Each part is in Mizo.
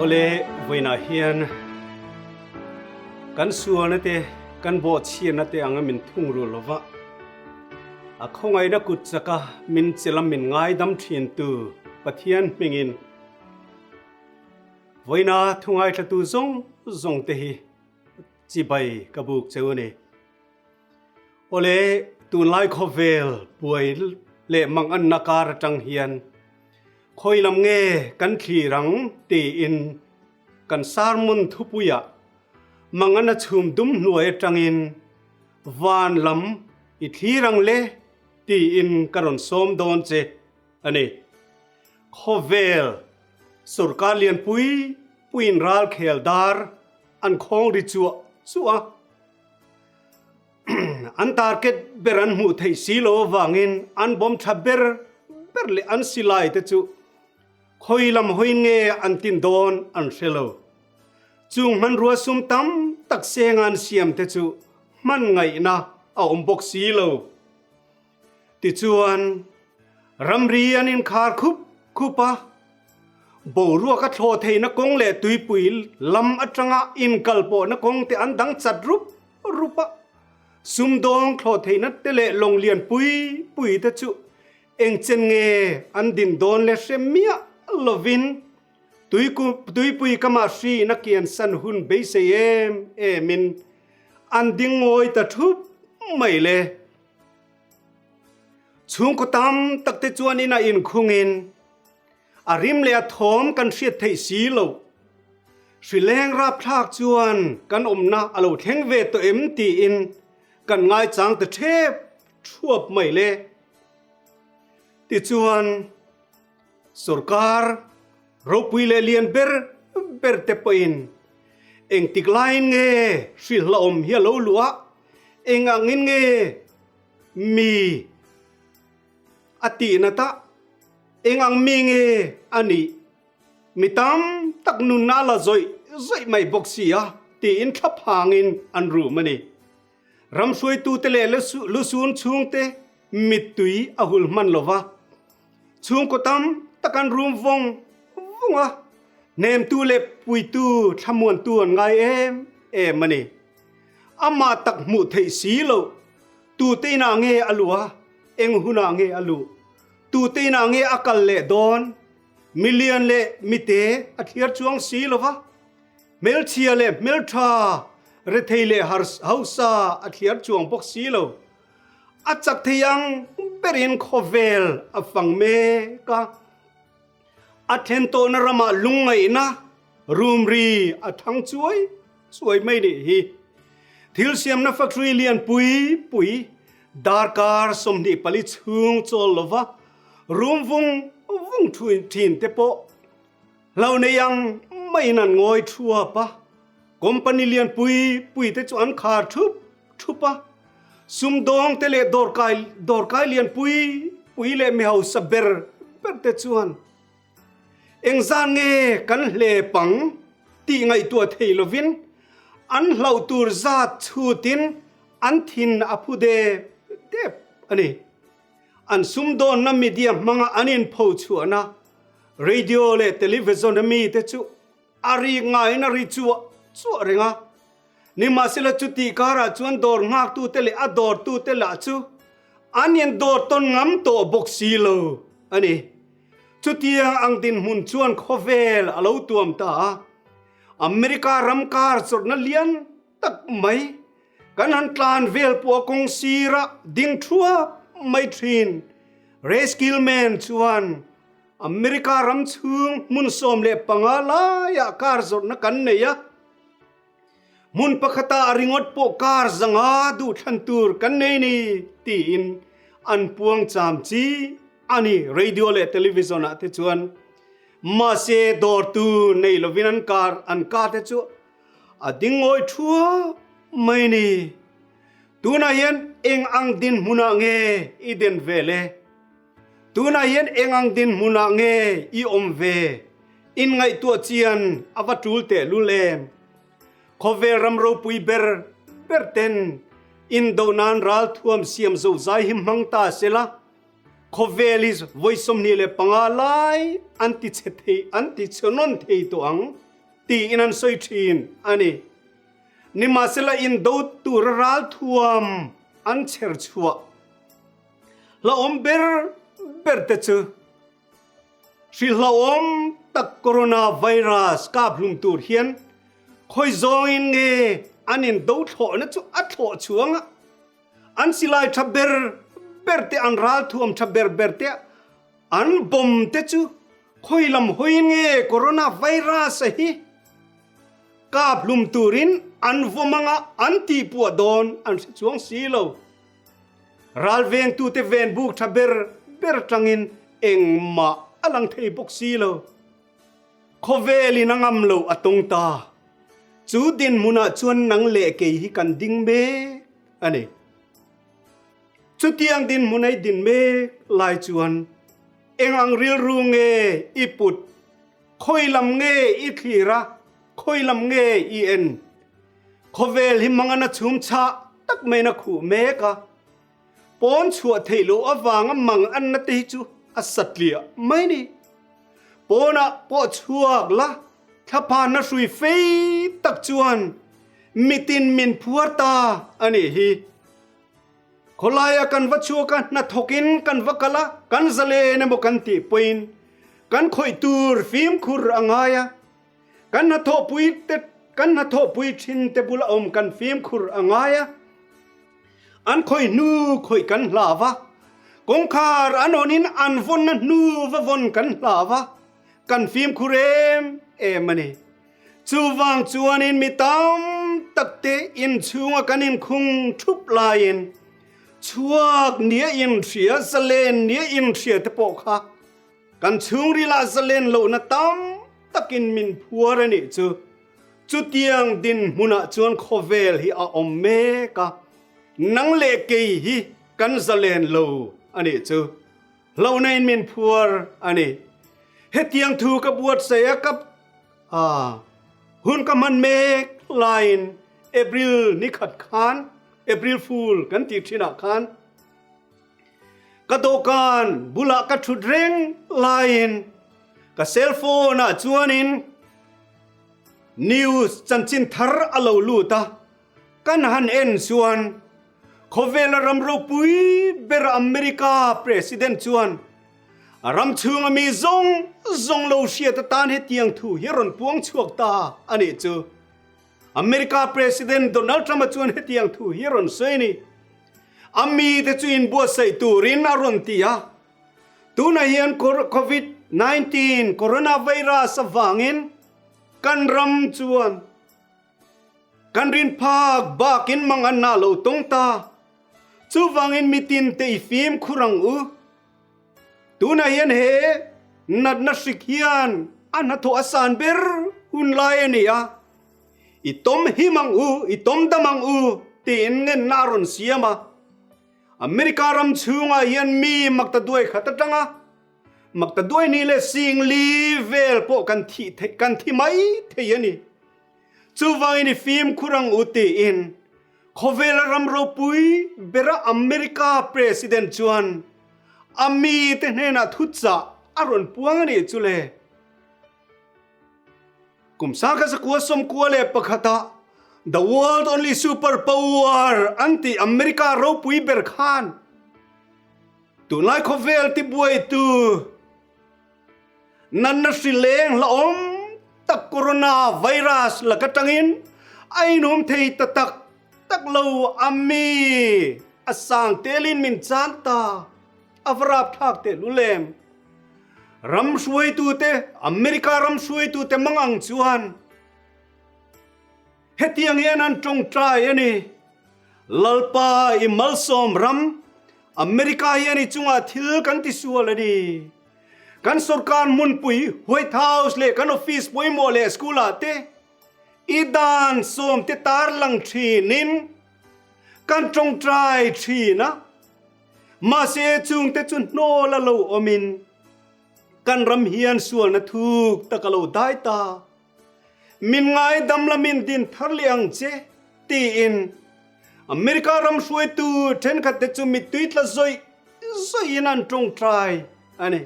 Awle, vawiinah hian kan sualna te, kan bawhchhiatna te anga min thung rul lova, a khawngaihna kut chaka min chelh a min ngaidam thintu Pathian hmingin vawiina thu ngaithlatu zawng zawng te hi chibai ka buk cheu a ni. Awle, tunlai khawvel buai leh manganna kar atang hian khawi lam nge kan thlir ang tiin kan sermon thupuiah manganna chhum dum hnuai atangin van lam i thlir ang le tiin ka rawn sawm dawn che a ni. Khawvel sorkar lianpui puiin ralkhel dar an khawng ri chuah chuah a. An target ber an hmuh theih si lo avangin an bawm tha ber ber leh an silai te chu khawi lam hawi nge an tin dawn an hre lo. Chung hmanrua sum tam tak senga an siam te chu hman ngaihna a awm bawk si lo. Tichuan, ramri an inkhar khup khup a, boruak a thlawh theihna kawng leh tuipui lam atanga inkalpawhna kawng te an dang chat rup rup a. Sumdawng thlawh theihna te leh lawng lian pui pui te chu engchen nge an din dawn le hre miah lovin tuipui kamah hriin a kiansan hun beisei em emin an ding ngawi ta thup mai le. Chhungkaw tam tak te chuan inah inkhungin a rim leh a thawm kan hriat theih si lo. Hrileng rapthlak chuan kan awmna a lo thleng ve tawh em tiin kan ngaichang ta thep thuap mai le. Tichuan, sorkar ropui leh lian ber ber te pawhin engtik laiin nge hrilhlawm hi a lo luh a, eng angin nge mi a tih nat a, eng ang mi nge a nih? Mi tam tak nunna la zawih zawih mai bawk si a tiin thlaphangin an rum a ni. Ram hruaitute leh lusun chhungte mittui a hul hman lo va, chhungkaw tam tak an rum vawng vawng a, hnemtu leh puitu thlamuantu an ngai em em a ni. Amah tak hmuh theih si loh, tute inah nge a luh a, eng hunah nge a luh, tute inah nge a kal leh dawn, milian leh mite a thliar chuang si lo va, hmelchhia leh hmeltha, rethei leh hausa a thliar chuang bawk si lo. A chak thei ang berin khawvel a fang mek a. A thlen tawhna ramah lungngaihna rumri a thang chuai chuai mai nih hi. Thil siamna factory lian pui pui darkar 24 chhung chawl lova rum vung vung thin te pawh hlo nei ang maiin an ngawi thuap a. Company lian pui pui te chu an khar thup thup a. Sumdawng te leh dawrkai dawrkai lian pui pui leh mi hausa ber ber te chuan engzan nge kan hle pang tih ngaihtuah thei lovin an hlauh tur zat chhutin an thin a phu dep dep a ni. An sumdawnna media hmanga an inpho chhuahna radio leh television a mite chu a ri ngaiin a ri chuah chuah reng a. Nimahsela chutih karah chuan dawr nghaktute leh a dawrtute lah chu an in dawr tawn ngam tawh bawk si lo a ni. Chutiang ang dinhmun chuan khawvel a lo tuam ta a, America ram kar chawrhna lian tak mai kan han tlan vel pawh a kawng sirah ding thuap mai thin. Ray Skillman chuan America ram chhung hmun 15 laiah kar zawrhna kan nei a, Hmun pakhata a ringawt pawh kar zanga duhthlan tur kan nei ni tiin an puang cham chi a ni radio leh television ah te chuan. Mahse dawrtu nei lovin an kar an ka te chu a ding ngawi thuap mai ni. Tunah hian eng ang dinhmunah nge i den ve le? Tunah hian eng ang dinhmunah nge i awm ve? Inngaihtuah chian a va tul tehlul em? Khawvel ram ropui ber ber ten indo nan ralthuam siam zozai hi hmang ta sela, khawvel hi vawi 25 lai an ti chhe thei an ti chhe nawn thei tawh ang. tiin an sawi thin a ni. Nimahsela indo tura ralthuam an chher chhuah hlauhawm ber ber te chu hri hlauhawm tak corona virus kap hlum tur hian khawi zawngin nge an indo thlawhna chu a thlawh chhuang a, an silai tha ber ber te an ralthuam tha ber ber te An bomb te chu khawi lam hawiin nge corona virus a hi kap hlum turin an vawm anga an tihpuah dawn an hre chuang si lo. Ral vengtute ven buk tha ber ber tangin engmah a lang thei bawk si lo. Khawvelin a ngam lo a tawng ta. Chu dinhmunah chuan nang leh kei hi kan ding mek a ni. Chutiang dinhmun ei din mek lai chuan eng ang rilru nge i put, khawi lam nge i thlir a, khawi lam nge i en? Khawvel hi mangana chhum chhah tak maiin a khuh mek a, pawn chhuah theih loh avanga mang anna te hi chu a satliah mai ni. Pawnah pawh chhuak la, thlaphanna hrui fei tak chuan mitin min phuar ta a nih hi. Khawlaia kan va chhuak a, hnathawkin kan va kal a, kan zalen emaw kan tih pawhin kan khawih tur fimkhur a ngai a, kan hnathawhpui te kan hnathawhpui thin te bula awm kan fimkhur a ngai a, an khawih hnu khawih kan hlau a, kawngkhar an awnin an vawnna hnu va vawn kan hlau a, kan fimkhur em em a ni. Chuvang chuanin mi tam tak te inchhunga kan inkhung thup laiin chhuak nia inhria, zalen nia inhria te pawh kha kan chhungrilah zalen lohna tam takin min phuar a nih chu. Chutiang dinhmunah chuan khawvel hi a awm mek a, nang leh kei hi kan zalen lo a nih chu. Hlauhna in min phuar a ni. Hetiang thu ka buatsaih a ka a hun ka hman mek laiin April ni khat khan April Fool kan tih thinah khan ka dawhkan bulah ka thut reng laiin ka cell phone ah chuanin news chanchin thar a lo lut a, kan han en chuan Khawvela ram ropui ber America President chuan a ram chhunga mi zawng zawng lo hriat atan hetiang thu hi a rawn puang chhuak ta a nih chu. America President Donald Trump-a chuan hetiang thu hi a rawn sawi a ni. A mite chu inbuatsaih turin a rawn ti a, tunah hian Covid 19 coronavirus avangin kan ram chuan Kan rin phak bakin mang an nah lo tawng ta. Chuvangin mitin te i fimkhur ang u. Tunah hian he natna hrik hian a hnathawh a san ber hun lai a ni a. I tawm him ang u, i tawm dam ang u tiin ngenna a rawn siam a. America ram chhungah hian mi maktaduai khat atanga maktaduai ni leh singli vel pawh kan thih theih kan thi mai thei a ni. Chuvangin i fimkhur ang u tiin khawvela ram ropui bera America President chuan a mite hnenah thuchah a rawn puang a nih chu le. Kum 1991 ah The World Only Super Power an tih America ropui ber khan tunlai khawvel tibuaitu Nanna hri leng hlauhawm tak corona virus laka tangin a inhum thei ta tak tak lo a mi? A sang telin min chan ta. A va rapthlak tehlul em? Ram hruaitute, America ram hruaitute mangang chuan hetiang hian an tawngtai a ni, Lalpa i malsawm ram, America hian i chungah thil kan tisual a ni. Kan sorkar hmunpui White House leh kan office pawimawh leh school ah te i dan sawm te tarlang thinin kan tawngtai thin a, mahse chungte chu hnawl a lo awmin kan ram hian sualna thuk tak a lo dai ta. Min ngaidam la min din thar leh ang che tiin America ram hruaitu thenkhat te chu mittui tla zawih zawih in an tawngtai a ni.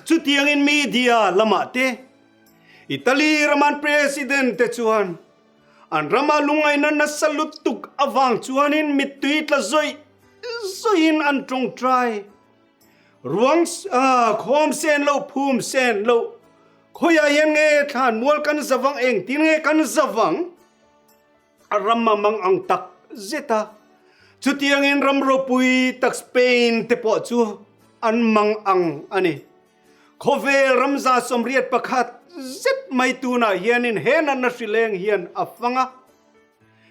Chutiangin media lamah te, Italy raman President te chuan an rama lungngaihna nasa lutuk avang chuanin mittui tla zawih zawihin an tawngtai. Ruang khawm sen lo, phum sen lo, khawiah hian nge thlanmual kan zavang, engtin nge kan zavang? A ram a mang ang tak zet a, chutiangin ram ropui tak Spain te pawh chu an mang ang a ni. Khawvel ramza 81 zet mai tunah hianin he natna hrileng hian a fang a.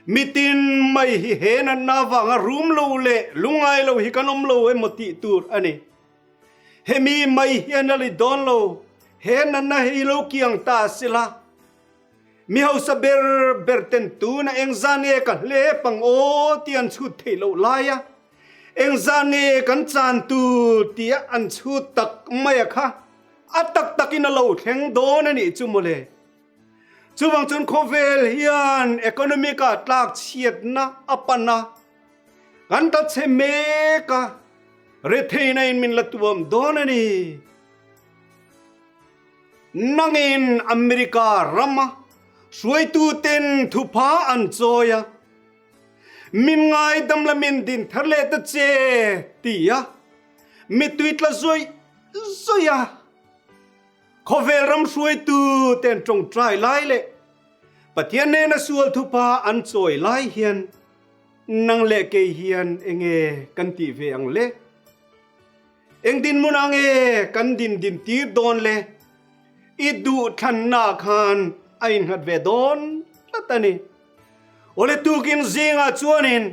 Mitin mai hi he natna avanga rum lo leh lungngai lo hi kan awm lo emaw tih tur a ni. Hemi mai hian a li dawn lo, he natna hi lo kiang ta sila. Mi hausa ber ber ten tuna engzah nge ka hlep ang aw tih an chhut theih loh lai a, engzah nge kan chan tur tia an chhut tak mai a kha a tak takin a lo thleng dawn a nih chu mawle. Chuvang chuan khawvel hian economic ah tlak chhiatna a pan a, kan ta chhe mek a, retheihna in min la tuam dawn a ni. Nangin America rama hruaituten thupha an chawi a, min ngaidam la min din thar leh ta che ti a, mittui tla zawih zawih a, khawvel ram hruaituten tawngtai lai leh Pathian nena sual thupha an chawi lai hian nang leh kei hian enge kan tih ve ang le? Eng dinhmun ah nge kan din din tir dawn le? I duh thlanna khan a innghat ve dawn tlat a ni. Awle tukin zingah chuanin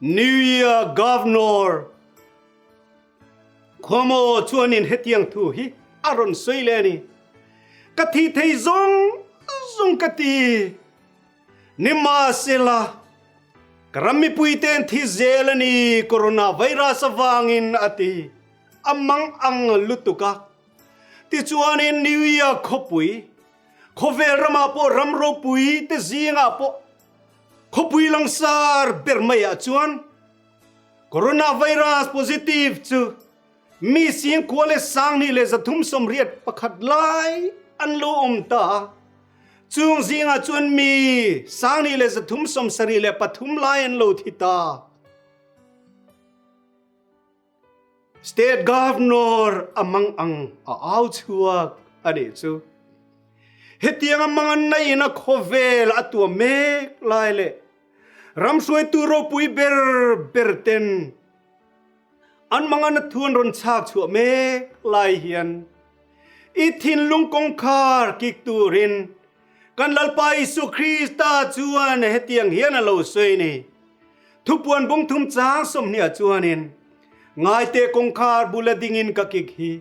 New Year Governor Cuomo chuanin hetiang thu hi a rawn sawi leh a ni. Ka thi thei zawng zawng ka ti. Nimahsela, ka ram mipuite'n thi zel a ni, coronavirus avangin a ti a mang ang lutuk a. Tichuanin New York khawpui, khawvel ramah pawh ram ropui te zingah pawh khawpui langsar ber maiah chuan coronavirus positive chu Mi 90,000 381 lai an lo awm ta a. Chung zingah chuan mi 2,373 lai an lo thi ta. State Governor a mang ang a au chhuak a nih chu. Hetiang a mang an naiin a khawvel a tuam mek lai leh ram hruaitu ropui ber ber ten An mangana thu an rawn chhak chhuah mek lai hian i thinlung kawngkhar kik turin kan Lalpa Isu Krista chuan hetiang hian a lo sawi ni. Thupuan bung thum chang 20 ah chuanin, Ngaite kawngkhar bula dingin ka kik hi,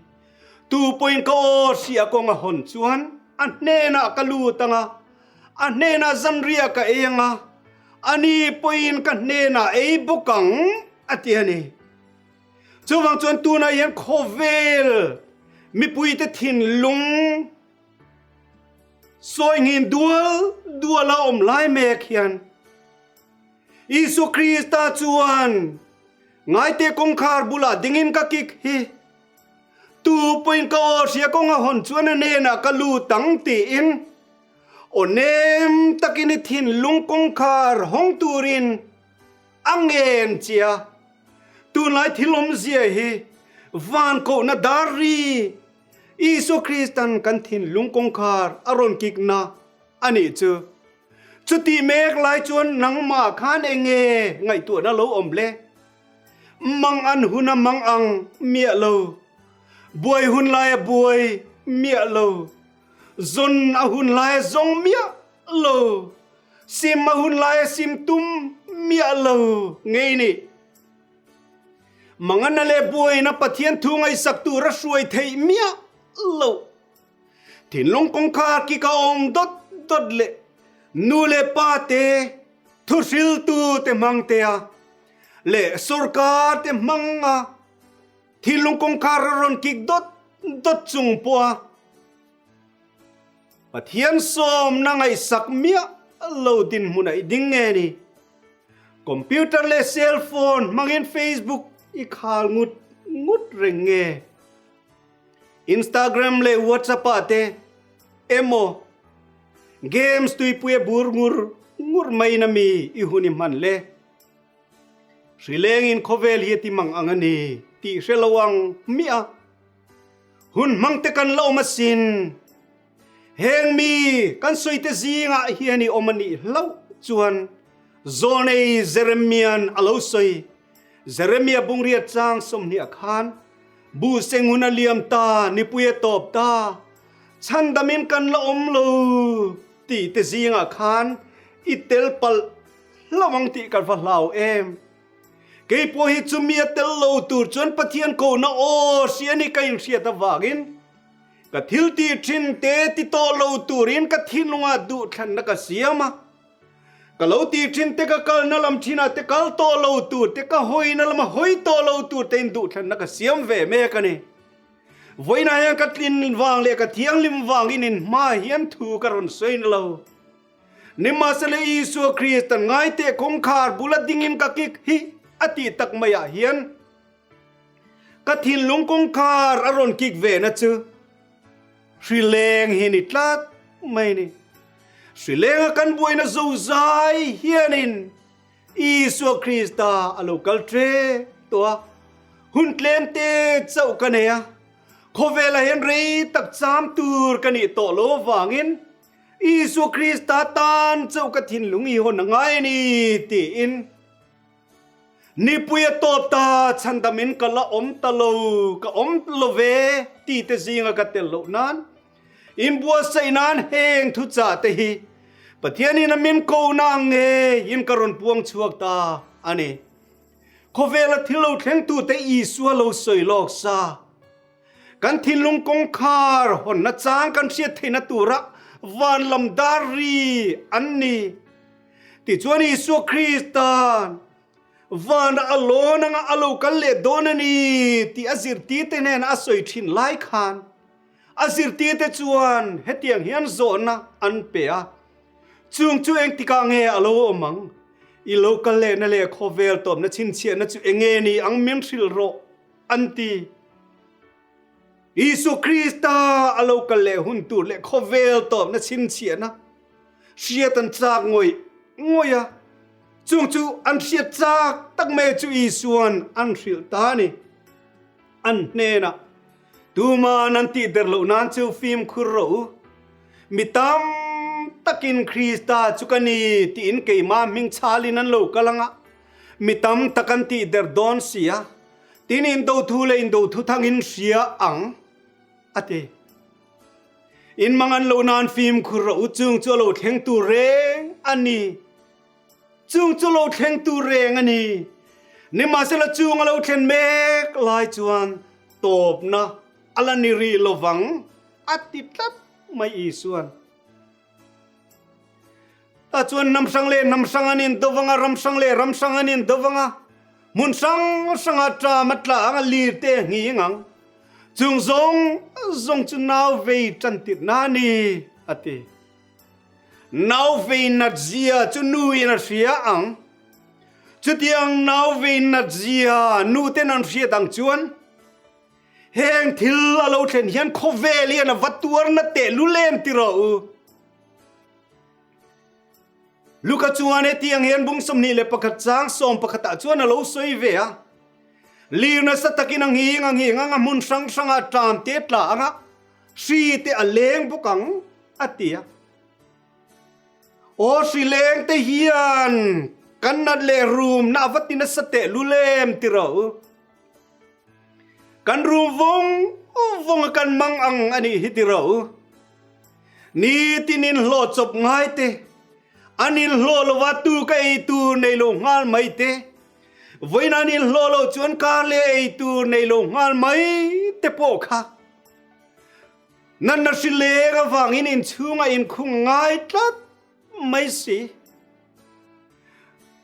tu pawhin ka aw hria kawng a hawn chuan a hnenah ka lut ang a, a hnenah zanriah ka ei ang a, ani pawhin ka hnenah ei bawk ang. A ti a ni. Chuvang chuan tunah hian khawvel mipuite thinlung sawi nghin dual dual a awm lai mek hian Isua Krista chuan ngaite kawngkhar bulah dingin ka kik hi tu pawhin ka aw hria kawng a hawn chuan a hnenah ka lut ang tiin aw nem takin i thinlung kawngkhar hawng turin A ngen chia, tunlai thil awmzia hi van kohna dar ri Isua Kristan kan thinlung kawngkhar a rawn kikna a nih chu. Chutih mek lai chuan nangmah khan enge ngaihtuahna lo awm le? Mang an hun a mang ang miah lo, buai hun lai a buai miah lo, zawn a hun lai a zawng miah lo. Sim a hun lai a sim tum miah lo ngei ni. Mangana leh buaina Pathian thu ngaihsak tur a hruai theih miah lo. Thinlung kawngkhar kik a awm dawt dawt leh nu leh pa te, thuhriltu te hmang te a leh sorkar te hmang a thinlung kawngkhar a rawn kik dawt dawt chung pawh a Pathian sawmna ngaihsak miah lo dinhmun a i ding nge ni? Computer leh cell phone hmangin Facebook i khal ngut ngut reng nge? Instagram leh WhatsApp ah te emaw? Games tuipui a bur ngur ngur maiin a mi i hun i hman le? Hrilengin khawvel hi a ti mang ang a ni tih hre lo ang hmiah a. Hun hmang te kan la awm asin. Heng mi kan sawi te zingah hian i awm a nih hlauh chuan Zawnei Jeremia'n a lo sawi. Jeremia bungriat chang 20 ah khan Bu seng hun a liam ta, nipui a tawp ta, chhandamin kan la awm lo tih te zingah khan i tel palh hlauh ang tih ka va hlau em. Kei pawh hi chumi a tel lo tur chuan Pathian kohna aw hria ni ka inhriat avangin ka thil tih thin te ti tawh lo turin ka thinlungah duhthlanna ka siam a. Ka lo tih thin te ka kalna lam thinah te kal tawh lo tur te ka hawina lama hawi tawh lo tur te in duhthlanna ka siam ve mek a ni. Vawiinah hian ka tlin vang leh ka thianghlim vangin in hma hian thu ka rawn sawi na lo. Nimahsela Isua Kristan ngaiteh kawngkhar bula dingin ka kik hi a tih tak maiah hian ka thinlung kawngkhar a rawn kik ve na chu Hrileng hi ni tlat mai ni. Hrilenga kan buaina zozai hianin Isua Krista a lo kal ṭep tawh a, hun tlem te chauh ka nei a, khawvelah hian rei tak cham tur ka nih tawh lo avangin Isua Krista tan chauh ka thinlung i hawn a ngai a ni tiin Nipui a tawp ta, chhandamin ka la awm ta lo, ka awm lo ve ti te zinga ka tel loh nan, inbuatsaih nan heng thuchah te hi Pathianin a min kohna ang ngeiin ka rawn puang chhuak ta a ni. Khawvela thil lo thlengtute Isua lo sawi lawk sa. Kan thinlung kawngkhar hawnna chang kan hriat theihna tura van lam dar ri an ni. Tichuan Isua Krista'n vanah a lawn anga a lo kal leh dawn a ni tih a zirtirte hnenah a sawi thin lai khan a zirtirte chuan hetiang hian zawhna an pe a, Chung chu engtikah nge a lo awm ang? I lo kal lehna leh khawvel tawpna chhinchhiahna chu enge ni ang min hrilh rawh an ti. Isua Krista a lo kal leh hun tur leh khawvel tawpna chhinchhiahna hriat an chak ngawih ngawih a, chung chu an hriat chak tak mai chu Isua'n an hrilh ta a ni. An hnenah, Tuma'n an tihder loh nan chu fimkhur rawh u. Mi tam takin Krista chu ka ni tiin keimah hming chhalin an lo kal ang a, mi tam tak an tihder dawn si a. Tin indo thu leh indo thu thangin hria ang, a ti. In mangan loh nan fimkhur rawh u, chung chu a lo thleng tur reng a ni. Chung chu lo thleng tur reng a ni. Nimahsela chung a lo thlen mek lai chuan tawpna a la ni rih lovang, a ti tlat mai Isua'n. Tah chuan hnam hrang leh hnam hrang an indo vang a, ram hrang leh ram hrang an indo vang a, hmun hrang hrangah ṭam a tla ang a, lir te a nghing ang. Chung zawng zawng chu nau vei ṭan tirhna a ni, a ti. Nau vei nat zia chu nuin a hria ang. Chutiang nau vei nat zia nuten an hriat ang chuan, heng thil a lo thlen hian khawvel hian a va tuarna tehlul em ti rawh u. Luka chuan hetiang hian bung 21 chang 11 ah chuan a lo sawi ve a, Lir nasa takin a nghing a nghing ang a, hmun hrang hrangah ṭam te tla ang a, hri te a leng bawk ang, a ti a. Aw hri leng te hian kan nat leh rumna a va ti nasa tehlul em ti rawh u. Kan rum vawng vawng a kan mang ang a nih hi ti rawh u. Nitin in hlawh chawp ngai te, an in hlawh lova tu ka ei tur nei lo nghal mai te, vawiin an in hlawh loh chuan kar leh ei tur nei lo nghal mai te pawh kha natna hri leng avangin inchhungah inkhung ngai tlat mai si.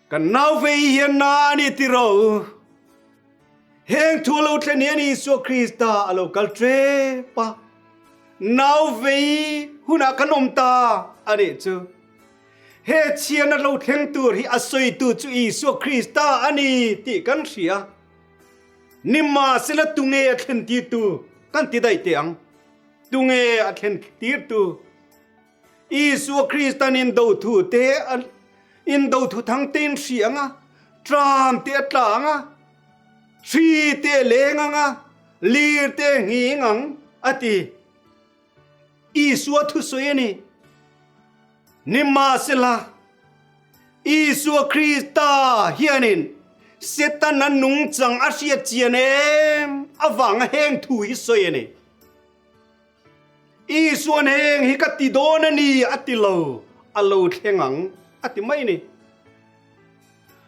Kan nau vei hian na a ni ti rawh u. Heng thu a lo thlen hian Isua Krista a lo kal ṭep a, nau vei hunah kan awm ta a nih chu. He chhiarna lo thleng tur hi a sawitu chu Isua Krista a ni tih kan hria. Nimahsela tunge a thlen tirtu kan ti daih teh ang. Tunge a thlen tirtu? Isua Kristan indo thu te indo thu thang te in hri ang a, tram te a tla ang a, hri te a leng ang a, lir te a nghing ang, a ti. Isua thusawi a ni. Nimahsela, Isua Krista hianin Setana nungchang a hriat chian em avanga heng thu hi sawi a ni. Isuan heng hi ka ti dawn a ni a ti lo, a lo thleng ang a ti mai a ni.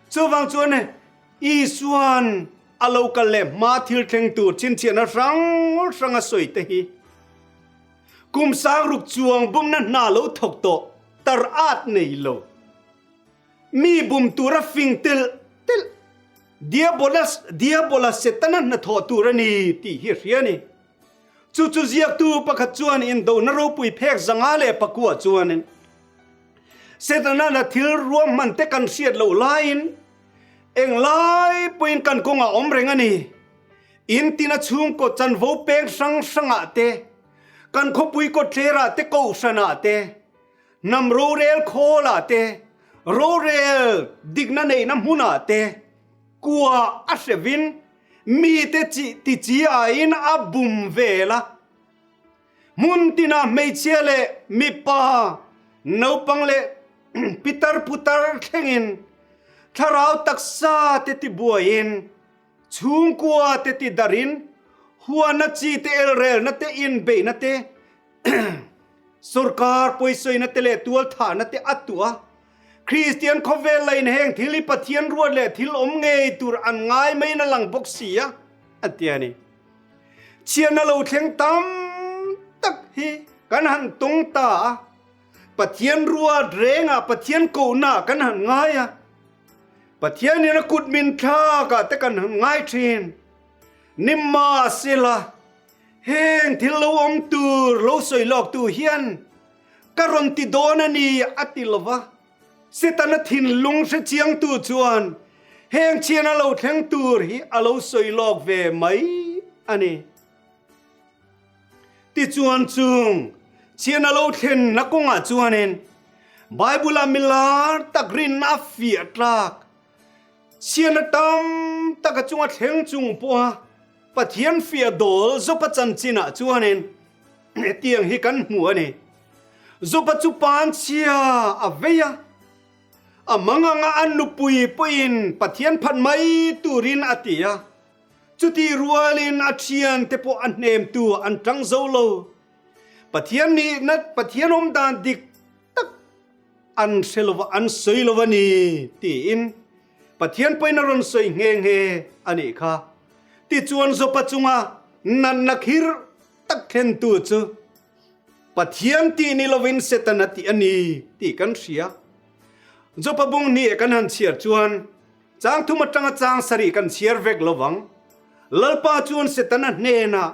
Chuvang chuan Isuan a lo kal leh hma thil thleng tur chhinchhiahna hrang hrang a sawi te hi kum sangruk chuang bumna hna lo thawk tawh tar at nei lo. Mi bum tura fing telh telh Diabolas, Diabola Setana hnathawh tur a ni tih hi a hria a ni. Chu chu ziaktu pakhat chuan indona ropui phek 509 chuanin Setana na thil ruahman te kan hriat loh laiin englai pawhin kan kawngah awm reng a ni. In tina chhungkaw chanvo peng hrang hrangah te, kan khawpui kawtthlerah te kohhranah te, Hnam rorel khawlah te, rorel dikna neihna hmunah te kua a hrevin mite chi ti chiaiin a bum vel a. Hmun tinah hmeichhia leh mipa, naupang leh pitar putar thlengin thlarau taksa te tibuaiin chhungkua te tidarhin huana chi te elrelna te inbeihna te Sorkar pawisawina te leh tualthahna te a tuah a, Kristian khawvel lain heng thil hi Pathian ruat leh thil awm ngei tur an ngai maiin a lang bawk si a, an ti a ni. Chhiarna lo thleng tam tak hi kan han tawng ta a, Pathian ruat rengah Pathian kohnaah kan han ngai a, Pathianin a kut min thlakah te kan han ngai thin. Nimahsela, Heng thil lo awm tur lo sawi lawk tu hian ka rawn ti dawn a ni a ti lo va. Setana thinlung hre chiangtu chuan heng chhian a lo thleng tur hi a lo sawi lawk ve mai a ni. Tichuan chung chhian a lo thlenna kawngah chuanin Bible-ah milar tak rinna a fiah tlak Chhiatna tam tak a chunga thleng chung pawha Pathian fiah dawl Jopa chanchinah chuanin hetiang hi kan hmu a ni. Jopa chu panchhia a vei a, a manganga a nupui pawhin Pathian phat mai turin a ti a, chutih rualin a thiante pawh a hnemtu an tang zo lo. Pathian nihna, Pathian awm dan dik tak An hre lova, an sawi lo a ni, tiin Pathian pawhin a rawn sawi nghe nghe a nih kha. Tichuan Jopa chunga natna khir tak thlentu chu Pathian tih ni lovin Setana tih a ni tih kan hria. Jopa bung hnih kan han chhiar chuan chang thum atanga chang sarih kan chhiar vek lovang. Lalpa chuan Setana hnenah,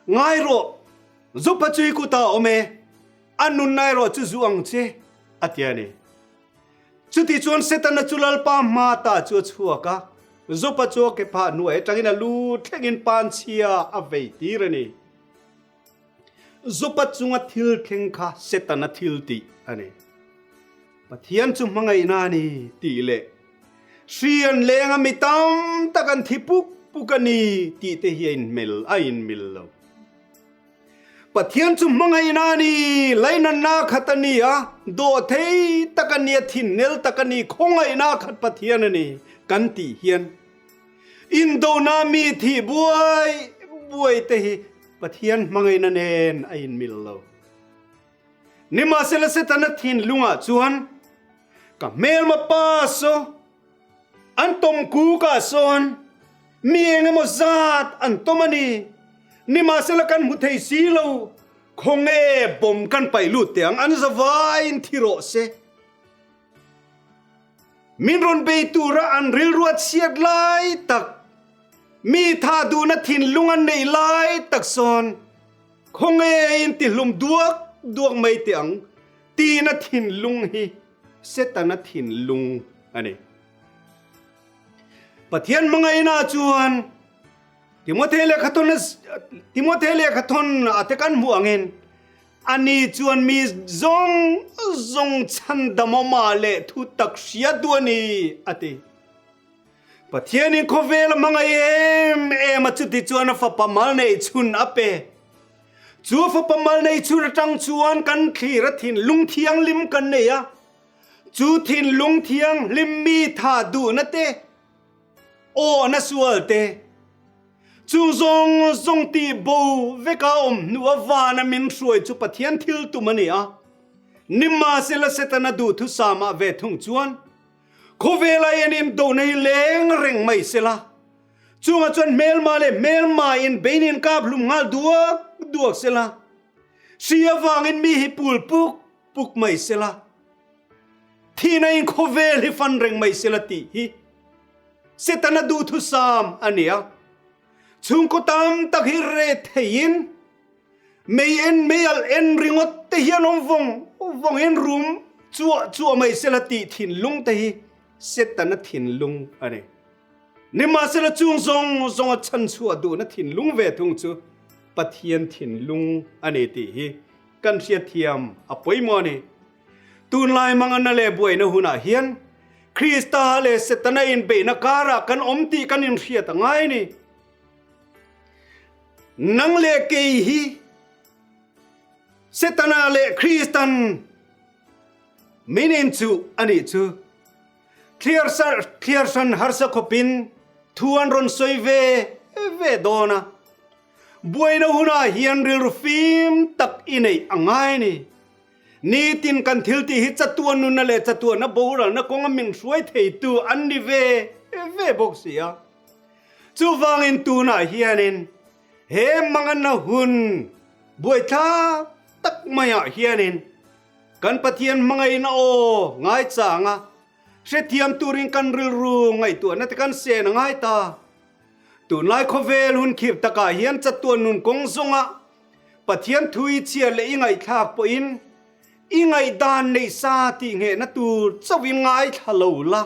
Ngai rawh, Jopa chu i kutah a awm e, A nunna erawh chu zu ang che, a ti a ni. Chuti chuan Setana chu Lalpa hma ta chu a chhuak a, Jopa chu a ke phah hnuai atangin a lu thlengin panchhia a vei tir a ni. Jopa chunga thil thleng kha Setana thil tih a ni. Pathian chu hmangaihna a ni tih leh hri an leng a mi tam tak an thi puk puk a ni tih te hi a inhmel a inmil lo. Pathian chu hmangaihna a ni, lainanna khat a ni a, dawhthei tak a ni a, thinnel tak a ni, khawngaihna khat Pathian a ni kan tih hian indona mi thih buai buai te hi Pathian hmangaihna nen a inmil lo. Nimahsela Setana thinlungah chuan ka hmelma pa saw An tawm kukah sawn mi eng emaw zat an tawm a ni. Nimahsela kan hmu thei si lo, khawnge bawm kan paih lut teh ang, an zavaiin thi rawh se. Min rawn bei tura an rilru a chhiat lai tak, mi tha duhna thinlung an neih lai tak sawn khawnge intihlum duak duak mai teh ang tina thinlung hi Setana thinlung a ni. Pathian hmangaihna chuan Timothy lehkhathawn Timothy lehkhathawn a te kan hmuh angin. Ani chuan mi zawng zawng chhandam awmah leh thu tak hria duh a ni, a ti. Pathianin khawvel a hmangaih em em a, chuti chuan a fapa mal neih chhun a pe. Chu a fapa mal neih chhun atang chuan kan thlir a thinlung thianghlim kan nei a, chu thinlung thianghlim mi tha duhna te, awhna sual te, Chung zawng zawng tih bo veka awm hnu a vana min hruai chu Pathian thil tum a ni a. Nimahsela Setana duhthusam ah ve thung chuan khawvela en in dohna hi leng reng mai sela, chungah chuan hmelma leh hmelma in bein in kap hlum nghal duak duak sela, hri avangin mi hi pul puk puk mai sela, thihna in khawvel hi fan reng mai sela tih hi Setana duhthusam a ni a, chhungkaw tam tak hi reh theiin mei en mei alh en ringawt te hian awm vawng vawng in rum chuah chuah mai sela tih thinlung te hi Setana thinlung a ni. Nimahsela chung zawng zawnga chhanchhuah duhna thinlung ve thung chu Pathian thinlung a ni tih hi kan hriatthiam a pawimawh a ni. Tunlai mangana leh buaina hunah hian Krista leh Setana inbeihna karah kan awm tih kan inhriat a ngai a ni. Nang leh kei hi Setana leh Kristan min inchuh a nih chu. Thliar hran harsa khawpin thu an rawn sawi ve ve dawn a. Buaina hunah hian rilru fim tak i neih a ngai a ni. Nitin kan thil tih hi chatuan nunna leh chatuanna boralna kawnga min hruai theitu an ni ve ve bawk si a. Chuvangin tunah hianin he manganna hun buaithlak tak maiah hianin kan Pathian hmangaihna aw ngaichanga hrethiam turin kan rilru ngaihtuahna te kan sen a ngai ta. Tunlai khawvel hun khirh takah hian chatuan nun kawng zawnga Pathian thu i chhiar leh i ngaihthlak pawhin i ngaihdan neih sa tih nghehna tur chauhin ngaithla lo la.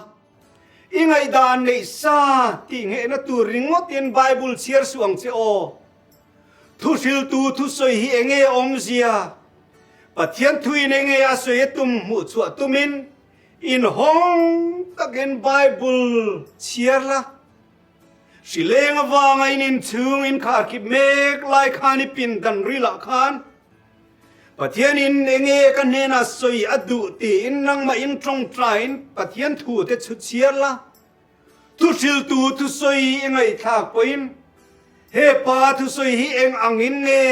I ngaihdan neih sa tih nghehna tur ringawtin Bible chhiar suh ang che aw. Thuhriltu thusawi hi enge awmzia? Pathian thuin enge a sawi a tum hmuh chhuah tumin inhawng takin Bible chhiar la. Hrileng avanga in inchhung inkharkhip mek lai khan i pindan rilah khan Pathianin enge ka hnenah sawi a duh tiin nangmah in tawngtaiin Pathian thu te chhut chhiar la. Thuhriltu thusawi i ngaihthlak pawhin he pa thusawi hi eng angin nge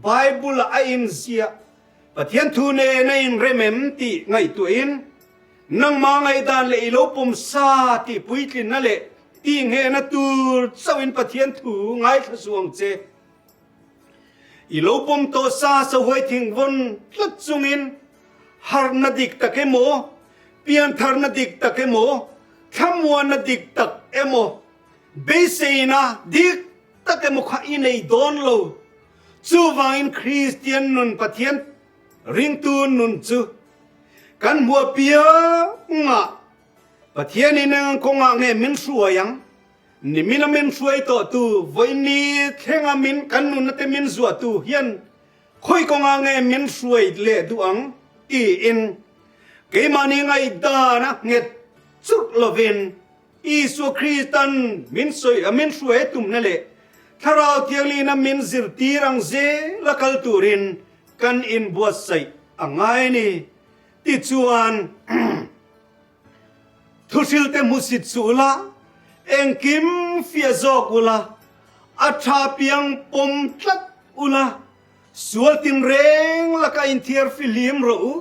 Bible ah a inziah Pathian thu nen a inrem em tih ngaihtuahin Nangmah ngaihdan leh i lo pawm sa tih puitlinna leh tih nghehna tur chauhin Pathian thu ngaithla suh ang che. I lo pawm tawh sa sahuai thingvawn tlat chungin harhna dik tak emaw, piantharna dik tak emaw, thlamuanna dik tak emaw, beiseina dik tak emaw kha i nei dawn lo. Chuvangin Kristian nun Pathian ringtu nun chu Kan hmuh apiangah Pathianin eng kawngah nge min hruai ang? Nimina min hruai tawhtu, vawiini thlenga min kan nunna te min zuahtu hian khawi kawngah nge min hruai leh duh ang? tiin keimahni ngaihdana nghet churh lovin Isua Kristan min sawi a min hruai a tumna leh Thlarau Thianglina min zirtir ang zel a kal turin kan inbuatsaih a ngai a ni. Tichuan, thuhrilte hmusit suh ula, engkim fiah zawk ula, a tha piang pawm tlat ula, sual tinreng laka inthiar fihlim rawh u,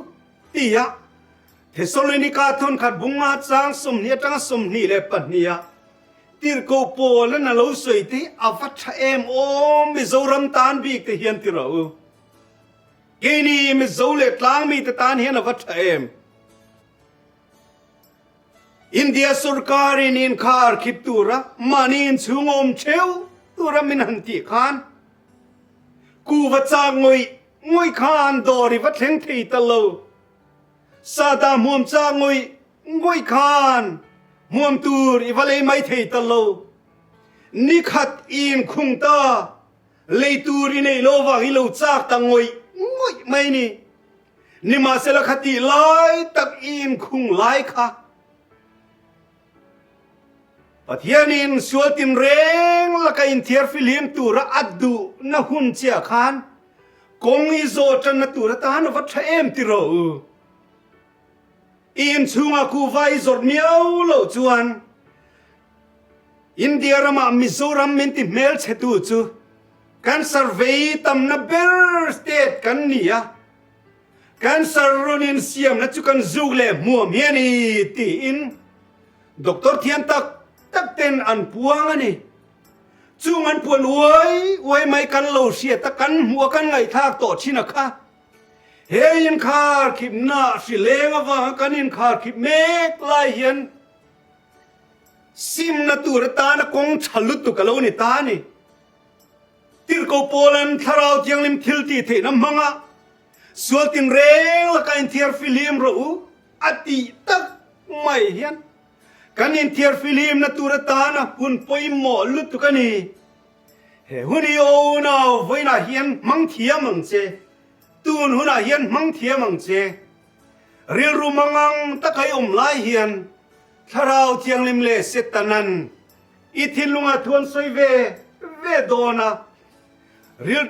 tia Thesalonika thawnkhat bunga chang 20 atanga 22 ah tirhkoh Paul-an a lo sawi te hi a va tha em aw, Mizoram tan bik te hian ti rawh u. Keini Mizo leh tlangmi te tan hian a va tha em. India sorkarin inkhar khip tura mahni inchhung awm theuh tura min han tih khan kuva chak ngawih ngawih khan dawr i va thleng thei ta lo. Sata hmuam chak ngawih ngawih khan hmuam tur i va lei mai thei ta lo. Nikhat i inkhung ta, lei tur i neih lo vang i lo chak ta ngawih. ngawih mai ni. Nimahsela khatih lai tak i inkhung lai kha Pathianin sual tinreng laka inthiar fihlim tura a duhna hun chiah khan kawng i zawh tanna tur atan a va tha em ti rawh u. I inchhungah kuhva i zawrh miau loh chuan India ramah Mizoram min ti hmelchhetu chu Cancer vei tamna ber state kan ni a, cancer rawn insiamna chu kan zuk leh hmuam hi a ni tiin doctor thiam tak tak ten an puang a ni. Chung an puan uai uai mai kan lo hriat a, kan hmuh a, kan ngaihthlak tawh thin a kha. He inkhar khipna hri leng avanga kan inkhar khip mek lai hian simna tur atana kawng tha lutuk a lo ni ta a ni. Tirhkoh Paulan Thlarau Thianghlim thil tih theihna hmanga sual tinreng laka inthiar fihlim rawh u a tih tak mai hian kan inthiar fihlimna tur atana hun pawimawh lutuk a ni. He hun hi unau vawiinah hian hmang thiam ang che, tun hunah hian hmang thiam ang che. Rilru mangang taka i awm lai hian Thlarau Thianghlim leh Setanan I thinlungah thu an sawi ve ve dawn a, ril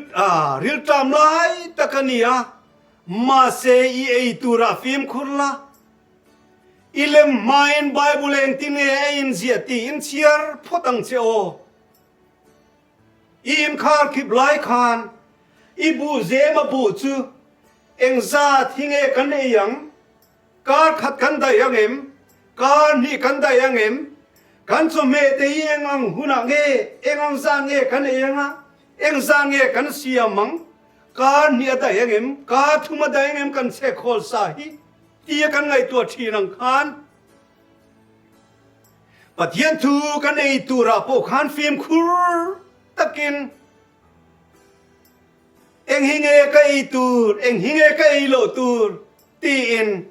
rilṭam lai tak a ni a, mahse i ei turah fimkhur la. I lem hmain Bible engtin nge a inziah tiin chhiar phawt ang che aw. I inkhar khip lai khan i buh zem a buh chu engzat hi nge kan ei ang? Kar khat kan daih ang em? Kar hnih kan daih ang em? Kan chawhmeh te hi eng ang hunah nge, eng ang zan nge kan ei ang a, eng zan nge kan siam ang? Kar hnih a daih ang em? Kar thum a daih ang em kan chhekhawl sa hi? Tia kan ngaihtuah thin ang khan Pathian thu kan ei turah pawh khan fimkhur takin Eng hi nge ka ei tur, eng hi nge ka ei loh tur? tiin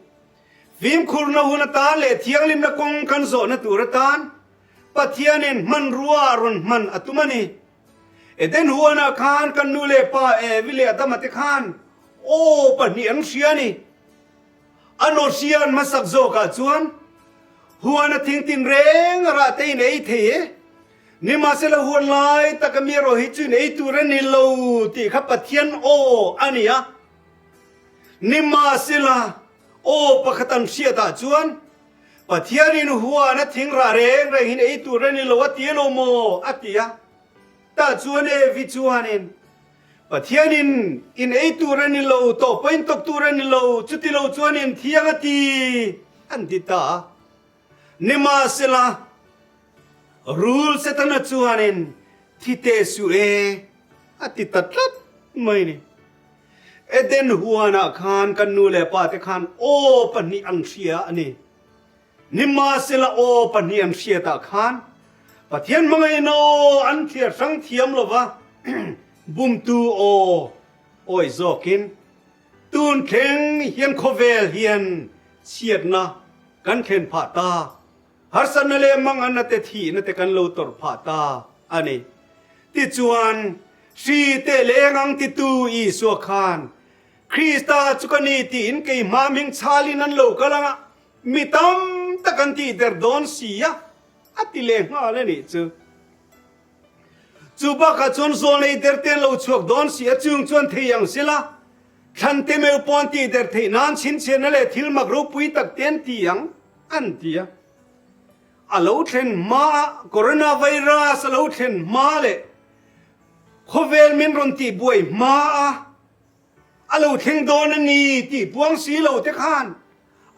fimkhurna hun atan leh thianghlimna kawng kan zawhna tur atan Pathianin hmanrua a rawn hman a tum a ni. Eden huanah khan kan nu leh pa Evi leh Adama te khan aw pahnih an hria a ni. A nawhrian hmasak zawkah chuan huana thing tinreng a rah te in ei thei e. Nimahsela huan lai taka mi erawh hi chu in ei tur a ni lo tih kha Pathian aw a ni a. Nimahsela aw pakhat an hriatah chuan Pathianin huan a thing rah reng reng in ei tur a ni lo a ti elo maw a ti a. Tah chuan Evi chuanin Pathianin in ei tur a ni lo, tawh pawhin tawk tur a ni lo, chuti lo chuan in thiang a ti an ti ta a. Nimahsela, rul Setana chuanin thi teh suh e a ti ta tlat mai ni. Eden huanah khan kan nu leh pa te khan aw pahnih an hria a ni. Nimahsela aw pahnih an hriatah khan Pathian hmangaihna aw an thliar hrang thiam lova bumtu aw awi zawkin tun thleng hian khawvel hian chhiatna kan thlen phah ta, harsatna leh manganna te thihna te kan lo tawrh phah ta a ni. Tichuan, hri teh leng ang titu Isua khan Krista chu ka ni tiin keimah hming chhalin an lo kal ang a, mi tam tak an tihder dawn si a, a ti leh nghal a nih chu. Chu bakah chuan zawlnei der te an lo chhuak dawn si a, chung chuan thei ang sela, thlan te meuh pawh an tihder theih nan chhinchhiahna leh thil mak ropui tak te an ti ang, an ti a. A lo thlen hma, coronavirus a lo thlen hma leh khawvel min rawn tihbuai hma a, A lo thleng dawn a ni tih puang si lo te khan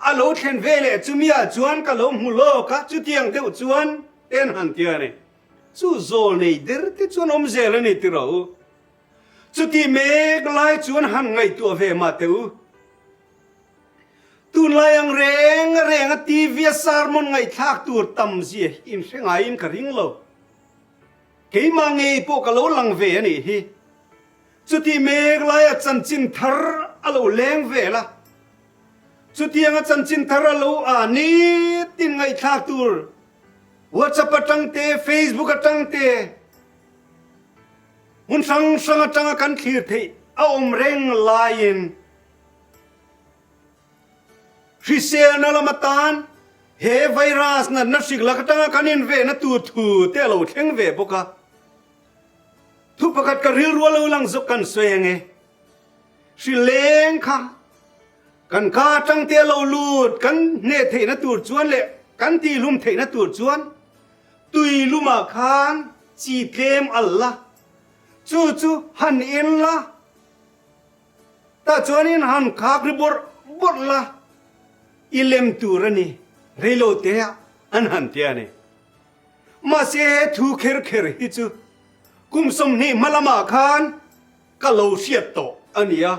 a lo thlen ve leh chumia chuan ka lo hmu lawk a, chutiang deuh chuan en han ti a ni. Chu zawl nei der te chuan awm zel a ni ti rawh u. Chuti mek lai chuan han ngaihtuah ve mah teh u. Tunlai ang reng reng a TV a sermon ngaihthlak tur tam zia hi inhre ngaiin ka ring lo. Keimah ngei pawh ka lo lang ve a nih hi. Chuti mek laia chanchin thar a lo leng vel a, chutianga chanchin thar a lo a nitin ngaihthlak tur WhatsApp atang te, Facebook atang te, hmun hrang hrang atanga kan thlir theih a awm reng laiin hriselna lam atan he virus natna hrik lak atanga kan invehna tur thu te a lo thleng ve bawk a. Thu pakhat ka rilru a lo lang zawk kan sawi ang e. Hri leng kha kan ka atang te a lo lut kan hneh theihna tur chuan leh kan tihlum theihna tur chuan tui lumah khan chi tlem al la, chu chu han en la, tah chuanin han khak ri bawrh bawrh la, i lem tur a ni, reilo te ah an han ti a ni. Mahse he thu kher kher hi chu kum 20 hma lamah khan ka lo hriat tawh a ni a,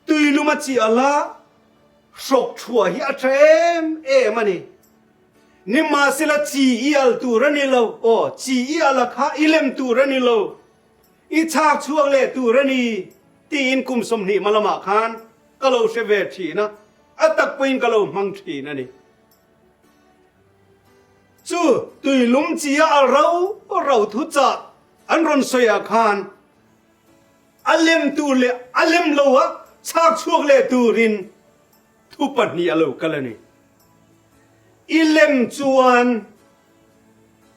tuilum a chiah la hrawk thuah hi a tha em em a ni. Nimahsela chi i al tur a ni lo, aw chi i al a kha i lem tur a ni lo, i chhak chhuak leh tur a ni tiin kum 20 hma lamah khan ka lo hre ve thin a, a tak pawhin ka lo hmang thin a ni. Chu tuilum chi a al rau rau thu chah an rawn sawi ah khan a lem tur leh a lem lo a chhak chhuak leh turin thu pahnih a lo kal a ni. I lem chuan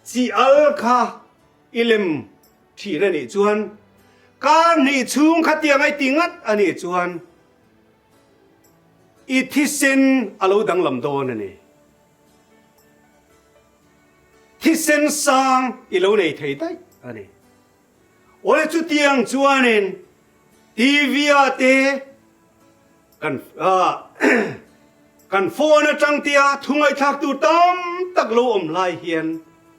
chi al kha i lem thin a nih chuan kar hnih chhung kha tiang a i ti ngat a nih chuan I thisen a lo danglam dawn a ni. Thisen sang i lo nei thei daih a ni. Awle chutiang chuanin TV-ah te kan kan phone atang tia thu ngaihthlak tur tam tak lo awm lai hian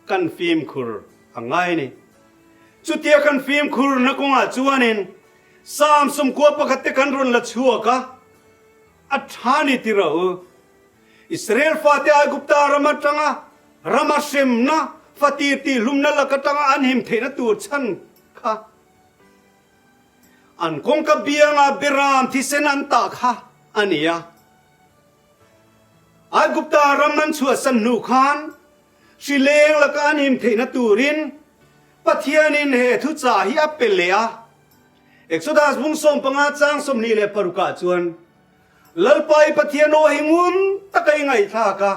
kan fimkhur a ngai a ni. Chutia kan fimkhurna kawngah chuanin Psalm 11 te kan rawn la chhuak a, a tha ni ti rawh u. Israel fate Aigupta ram atanga rama hremna, fatir tihhlumna lak atanga an him theihna tur chhan kha an kawngka bianga beram thisen an tah kha a ni a. Aigupta ram an chhuahsan hnu khan hrileng laka an him theihna turin Pathianin he thuchah hi a pe leh a. Exodus bung 15 chang 26 ah chuan, Lalpa i Pathian aw hi ngun taka i ngaihthlak a,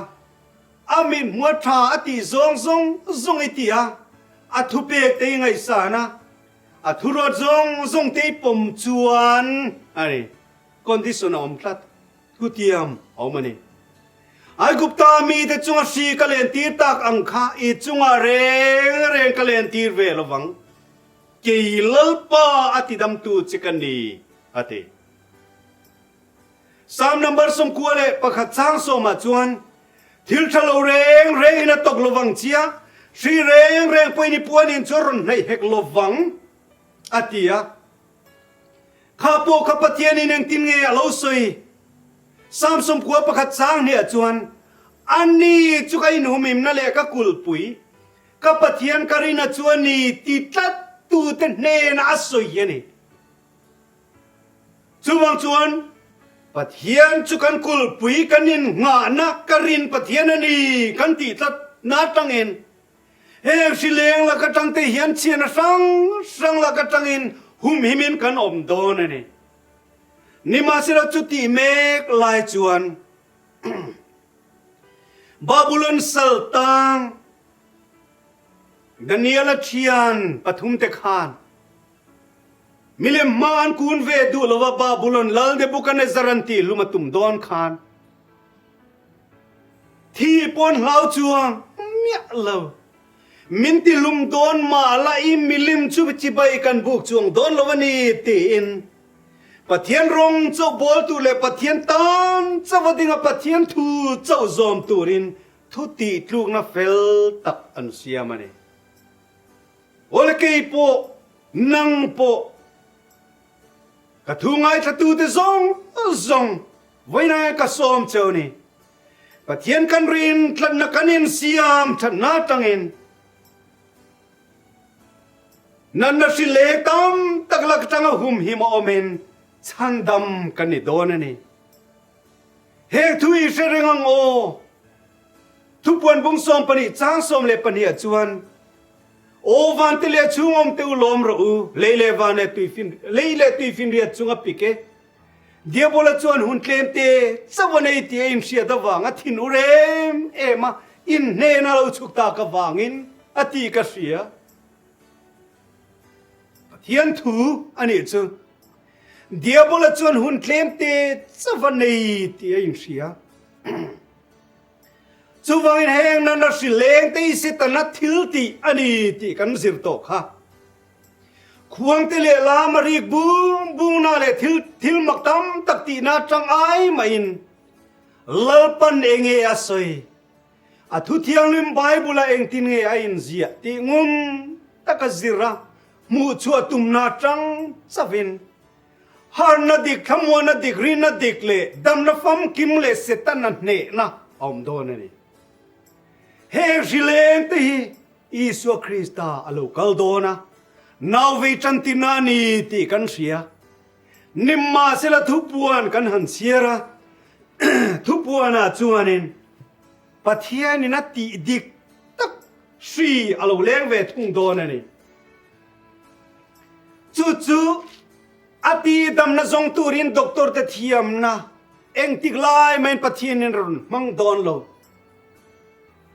a mithmuh a tha a tih zawng zawng zawng i ti a, a thupek te i ngaihsan a, a thuruat zawng zawng te i pawm chuan a ni. Condition a awm tlat. Thutiam a awm a ni. Aigupta mite chunga hri ka lentir tak ang kha i chungah reng reng ka lentir ve lo vang. Kei Lalpa a tidamtu che ka ni, a ti. Psalm number 91 chang sawmah chuan, Thil tha lo reng rengin a tawk lo vang chia, hri reng reng pawhin i puanin chu a rawn hnaih hek lo vang, a ti a. Kha pawh kha Pathianin engtin nge a lo sawi? Psalm 91 chang hniah chuan, Ani chu ka inhumhimna leh ka kulhpui, ka Pathian ka rina chu a ni ti tlat tute hnenah a sawi a ni. Chuvang chuan Pathian chu kan kulhpui, kan innghahna, ka rin Pathian a ni kan tih tlat na atangin heng hrileng lak atang te hian chhiana hrang hrang lak atangin humhimin kan awm dawn a ni. Nimahsela chutih mek lai chuan Babulon sal tang Daniela thian pathum te khan milem hma an kun ve duh lova Babulon lal Nebuchadnezzar an tih hlum a tum dawn khan thi pawn hlau chuang miah lo min ti hlum dawn mah la i milim chu chibai kan buk chuang dawn lo a ni tiin Pathian rawng chauh bawl tur leh Pathian tan chauh a ding a Pathian thu chauh zawm turin thu tih tlukna fel tak an siam a ni. Awle kei pawh, nang pawh, ka thu ngaithlatute zawng zawng vawiin ka sawm cheu ni. Pathian kan rin tlatna kan insiam thatna atangin Natna hri leh tam tak lak atanga humhim a awmin chhandam kan ni dawn a ni. Heng thu i hre reng ang aw. Thupuan bung 12 chang 12 ah chuan. Aw vante leh chhung awm te u lawm rawh u, lei leh van leh tuifin, lei leh tuifinriat chung a pik e. Diabola chuan hun tlem te chauh a nei tih a inhriat avanga thin ur em em a, in hnena lo chhuk tak avangin a tih ka hria. Pathian thu a nih chu. Diabola chuan hun tlem te chauh a nei tih a inhria. Chuvangin heng nana hri leng te hi Setana thil tih a ni tih kan zir tawh kha. Khuangte leh lam a rik bung bungna leh thil thil mak tam tak tihna atang ai mahin Lalpan enge a sawi? A thu thianghlim Bible-ah engtin nge a inziah tih ngum taka zir a hmuhchhuah tumna atang chauhin Harna dik, thlamuana dik, rina dik leh damna famkim leh Setana hnehna a awm dawn a ni. Heng hrileng te hi Isua Krista a lo kal dawn a, nau vei tan tina a ni tih kan hria. Nimahsela thupuan kan han chhiar a, thupuanah chuanin Pathianin a tih dik tak hri a lo leng ve thung dawn a ni. Chu chu a tihdamna zawng turin doctor te thiamna engtik lai maiin Pathianin rawn hmang dawn lo.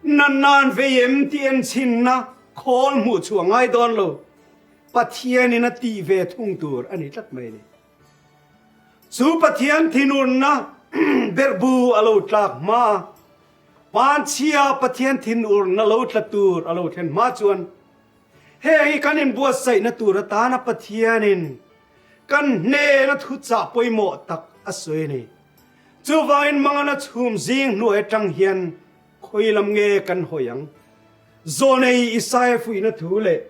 Nannan vei em tih enchinna khawl hmuh chhuah ngai dawn lo. Pathianin a tih ve thung tur a ni tlat mai a ni. Chu Pathian thinurna berhbu a lo tlak hma a, panchhia Pathian thinurna lo tla tur a lo thlen hma chuan Heng hi kan inbuatsaihna tur atana Pathianin kan hnena thuchah pawimawh tak a sawi a ni. Chuvangin mangana chhum zing hnuai atang hian khawi lam nge kan hawi ang? Zawnei Isaia fuihna thu leh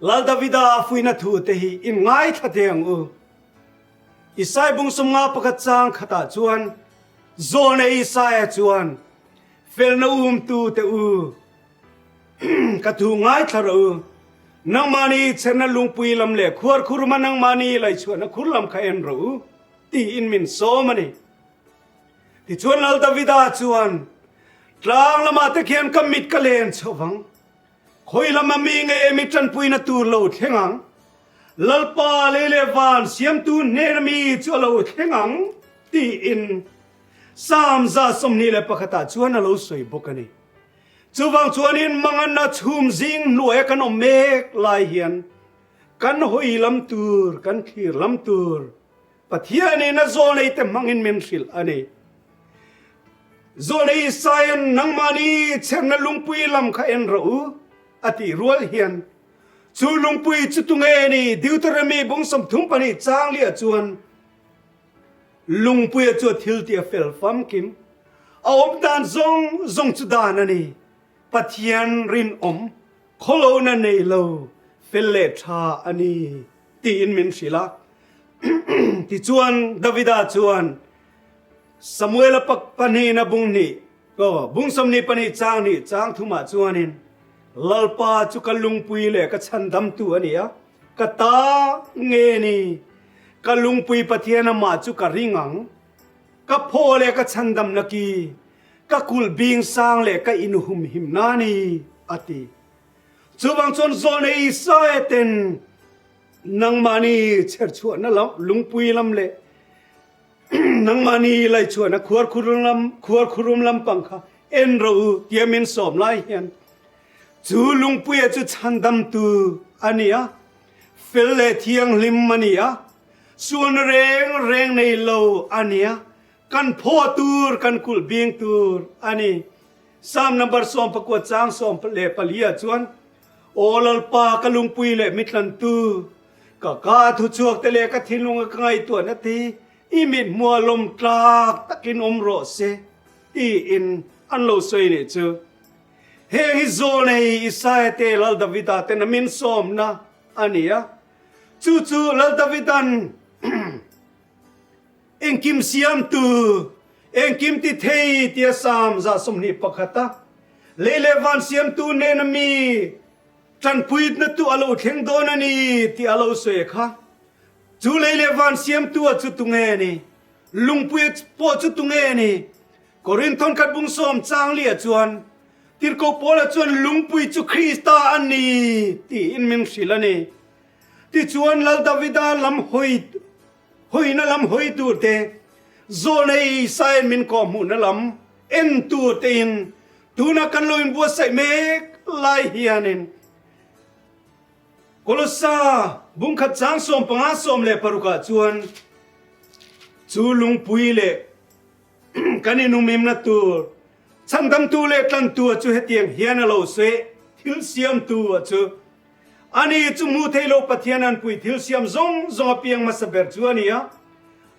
Lal Davida fuihna thu te hi in ngaithla teh ang u. Isai bung sawmnga pakhat chang khatah chuan Zawnei Isaia chuan felna umtu te u, Ka thu ngaithla rawh u. Nangmahni chherna lungpui lam leh khuar khuruma nangmahni laichhuahna khur lam kha en rawh u, tiin min sawm a ni. Tichuan Lal Davida chuan, Tlang lamah te khian ka mit ka len chho vang. Khawi lama mi nge emi tanpuina tur lo thleng ang? Lalpa lei leh van siamtu hnena mi chu a lo thleng ang, tiin Psalm 121 ah chuan a lo sawi bawk a ni. Chuvang chuanin manganna chhum zing hnuaia kan awm mek lai hian kan hawi lam tur, kan thlir lam tur Pathianin a zawlneite hmangin min hrilh a ni. Zawlnei Isaia'n nangmahni chherna lungpui lam kha en rawh u a tih rual hian chu lungpui chu tunge ni Deuteronomy bung 32 chang liah chuan Lungpuia chu a thil tih a fel famkim. A awm dan zawng zawng chu dan a ni. Pathian rinawm, khawlohna nei lo, fel leh tha a ni, tiin min hrilh a. Tichuan, Davida chuan Samuela pahnihna bung hnih, aw, bung 22 chang hnih chang thumah chuanin, Lalpa chu ka lungpui leh ka chhandamtu a ni a, Ka ta nge ni? Ka lungpui Pathian amah chu ka ring ang. Ka phaw leh ka chhandamna ki, ka kulh bing sang leh ka inhumhimna a ni, a ti. Chuvang chuan Zawlnei Isaia ten nangmahni chherchhuahna lam lungpui lam leh nangmahni laichhuahna khuarkhurum lam khuarkhurum lampang kha en rawh u tia min sawm lai hian Chu lungpuia chu chhandamtu a ni a, fel leh thianghlim a ni a, sualna reng reng nei lo a ni a, kan phaw tur, kan kulh bing tur a ni. Psalm number 14 chang 14 ah chuan, Aw Lalpa, ka lungpui leh mitlantu, ka ka thuchhuak te leh ka thinlunga ka ngaihtuahna te hi i mithmuh a lawm tlak takin awm rawh se, tiin an lo sawi nih chu. Heng hi Zawlnei Isaia te Lal Davida ten a min sawmna a ni a. Chu chu Lal Davidan engkim siamtu, engkim ti thei tia Psalm 121 a lei leh van siamtu nena mi tanpuitna tu a lo thleng dawn a ni tih a lo sawi kha. Chu lei leh van siamtu a chu tunge ni? Lungpui pawh chu tunge ni? Korinthon khat bung sawm chang liah chuan. Tirhkoh Paula chuan lungpui chu Krista a ni tiin min hrilh a ni. Tichuan Lal Davida lam hawi hawina lam hawi tur te, Zawlnei Isaia'n min kawhhmuhna lam en tur tein tuna kan lo inbuatsaih mek lai hianin Kolossa bungkhat chang 15 16 ah chuan chu lungpui leh Kan inumimna tur chhandamtu leh tlantu a chu hetiang hian a lo sawi, Thil siamtu a chu. Ani chu hmuh theih loh Pathian anpui thil siam zawng zawng a piang hmasa ber chu a ni a.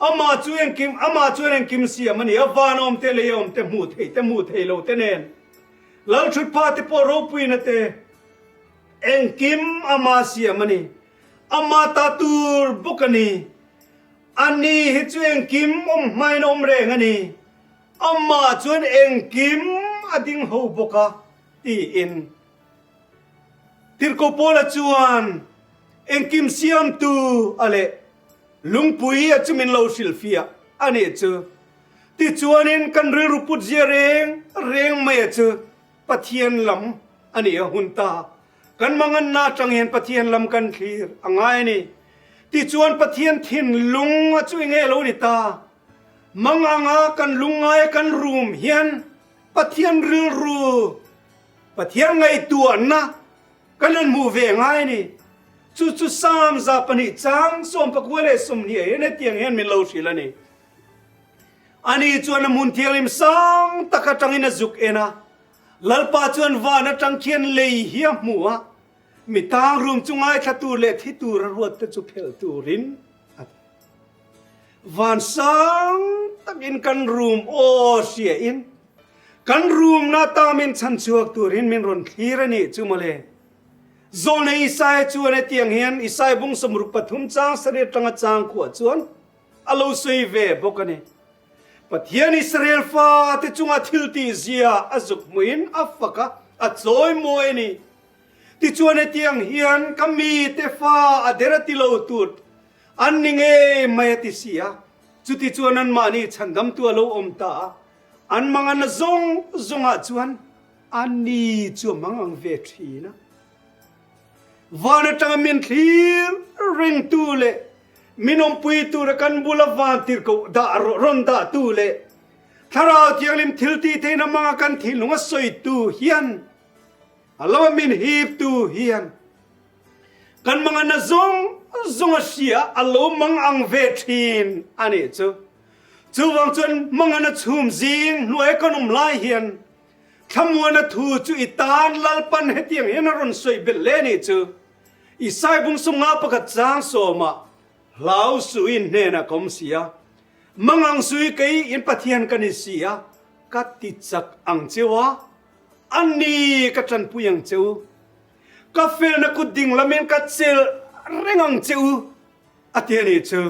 Amah chu engkim, amah chuan engkim siam a ni a, van awm te, lei awm te, hmuh theih te, hmuh theih loh te nen. Lalthutpha te pawh ropuina te, engkim ama siam a ni. Ama ta tur bawk a ni. Ani hi chu engkim awm hmain a awm reng a ni, amah chuan engkim a ding ho bawk a, tiin Tirhkoh Paula chuan engkim siamtu a leh lungpui a chu min lo hrilhfiah a nih chu. Tichuanin kan rilru put zia reng reng mai a chu Pathian lam a nih a hun ta. Kan manganna atang hian Pathian lam kan thlir a ngai a ni. Tichuan Pathian thinlung a chu enge lo ni ta? Mang anga kan lungngai kan rum hian Pathian rilru, Pathian ngaihtuahna kan han hmuh ve ngai a ni. Chu chu Psalm 2 chang 29 hian hetiang hian min lo hrilh a ni. Ani chuan a hmun thianghlim sang tak atangin a zuk en a. Lalpa chuan van atang khian lei hi a hmu a, mi tang rum chu ngaithla tur leh thi tur a ruat te chu phelh turin a ti. Van sang takin kan rum aw hria in, kan rumna ata min chhan chhuak turin min rawn thlir a nih chu mawle. Zawlnei Isaia chuan hetiang hian Isaia bung 63 chang sarih atanga chang khuah chuan a lo sawi ve bawk a ni. Pathian Israel fate chunga thil tih zia a zuk hmuhin a fak a, a chawi mawi a ni. Tichuan hetiang hian ka mite fa a der a ti lo tur an ni ngei mai a ti si a. Chutichuan anmahni chhandamtu a lo awm ta a, an manganna zawng zawngah chuan ani chu a mang ang ve thin a. Van atanga min thlir ringtu leh min awmpui tura kan bula van tirhkoh dah rawn dahtu leh Thlarau Thianghlim thil tih theihna hmanga kan thinlung a sawitu hian a lama min hiptu hian kan manganna zawng zawng a hria a lo mang ang ve thin a nih chu. Chuvang chuan manganna chhum zing hnuaia kan awm lai hian Thlamuana thu chu i tan Lalpan hetiang hian a rawn sawi belh le nih chu. Isai bung sumnga pakhat chang sawmah hlau suh in hnenah ka awm si a, mangang suh i kei in Pathian ka ni si a, ka ti chak ang cheu a, a ni ka tanpui ang che u. Ka felna kut ding lamin ka chelh reng ang che u, a ti a nih chu.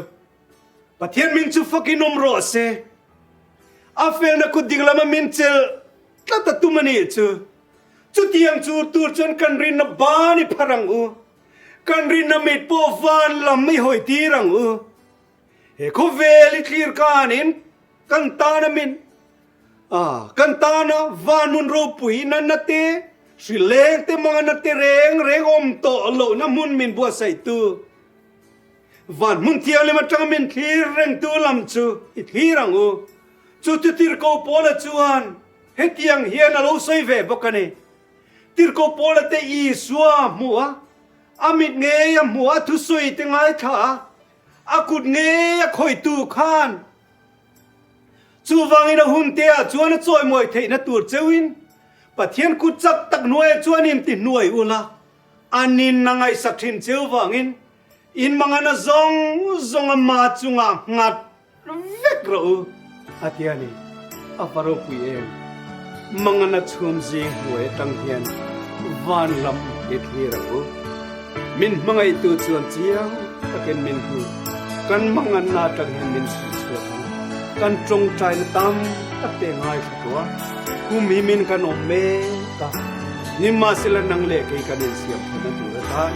Pathian min chu fakin awm rawh se. A felna kut ding lama min chelh tlat a tum a nih chu. Chutiang chu tur chuan kan rinna ban i phar ang u. Kan rinna mit pawh van lam i hawi tir ang u. He khawvel i thlir kanin kan tana min kan tana van hmun ropui natna te, hrileng te, manganna te reng reng awm tawh lohna hmun min buatsaihtu Van hmun thianghlim atanga min thlir rengtu lam chu i thlir ang u. Chu chu Tirhkoh Paula chuan hetiang hian a lo sawi ve bawk a ni. Tirhkoh Paula te Isua hmuh a, a mit ngei a hmuh a, thusawi te ngaithla a, a kut ngei a khawihtu khan chuvangin a hun te ah chuan a chawimawi theihna tur cheuhin Pathian kut chak tak hnuaiah chuan intihnuai ula, A nin a ngaihsak thin cheu vangin in mangana zawng zawng ama chungah nghat vek rawh u, a ti a ni. A va ropui em! Mangana chhum zing hnuai atang hian van lam i thlir ang u. Min hmangaihtu chuan chiang takin min hmu. Kan manganna atang hian min chhan chhuak ang. Kan tawngtaina tam tak te ngaithla tawh a, kum hi min kan awm mek a. Nimahsela nang leh kei kan insiam thatna tur atan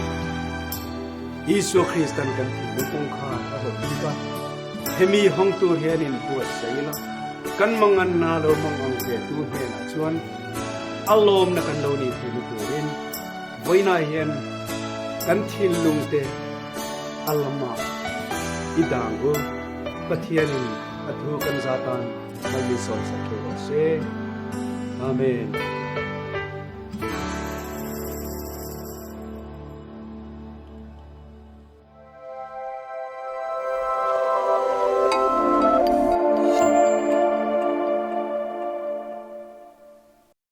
Isua Kristan kan thinlung kawngkhar a rawn lut a, hemi hawng tur hian inbuatsaih ila, kan manganna lo mangang ve tu hnenah chuan. A lawmna kan lo nih theihna turin vawiinah hian kan thinlungte a lamah i dang u. Pathianin a thu kan zatan mal min sawmsak theuh rawh se. Amen.